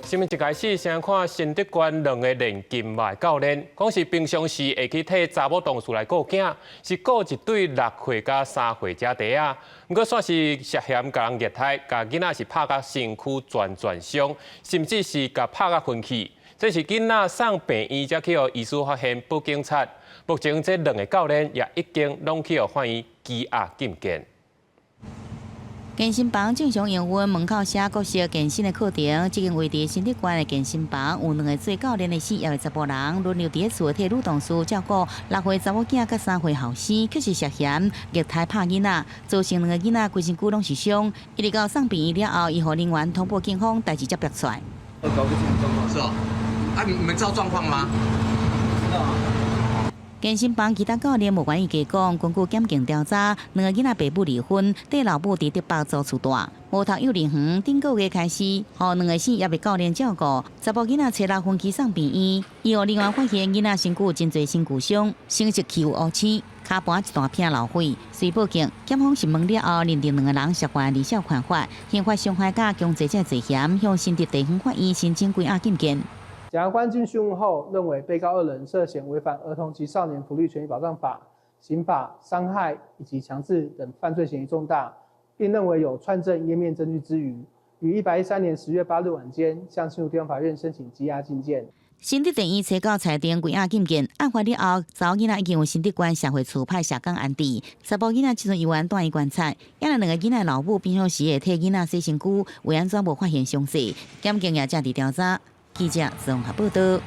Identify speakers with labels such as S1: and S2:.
S1: 新聞一開始先看新竹縣兩个練金馬的教練，講是平常時會去替查某同事來顧囝，是顧一對6歲佮3歲遮弟仔。毋過煞是涉嫌共人虐待，共囡仔是拍甲身軀全全傷，甚至是共拍甲昏去。這是囡仔送病院才去予醫師發現報警察。目前這兩個教練也已經攏去予法院羈押禁見。
S2: 健身房正常營運，門口寫各式健身的課程。這間位佇新竹縣的健身房有兩個做教練的四葉的查埔人，輪流佇咧厝替女同事照顧6歲查某囝佮3歲後生，卻是涉嫌虐待拍囡仔，造成兩個囡仔規身軀攏是傷。一直到送病院了後，醫護人員通報警方，代誌才爆出來。
S3: 搞不清楚狀況是哦，啊，你們知道狀況嗎？知道啊。
S2: 健身房其他教練無願意加講，根據檢警調查，兩个囡仔爸母離婚，綴老母佇竹北租厝蹛。無讀幼兒園，頂個月開始，予兩个姓葉的教練照顧。查埔囡仔初六昏去送病院，醫護人員發現囡仔身軀真濟身軀傷，生殖器有烏青，跤盤一大片流血，隨報警，檢方審問了後，認定兩个人涉犯兒少權法、刑法傷害佮強制這罪嫌，向新竹地方法院申請羈押禁見。
S4: 檢察官經訊問後，認為被告二人涉嫌違反《兒童及少年福利權益保障法》、刑法傷害以及強制等犯罪嫌疑重大，並認為有串證湮滅證據之虞，於113年10月8日晚間向新竹地方法院申請羈押禁見。
S2: 新竹地院初九裁定羈押禁見，案發了後，查某囡仔已經由新竹縣社會處派社工安置，查埔囡仔這陣猶原蹛院觀察，抑若兩个囡仔老母平常時會替囡仔洗身軀，為按怎無發現傷勢？檢警也正佇調查。記者綜合報道。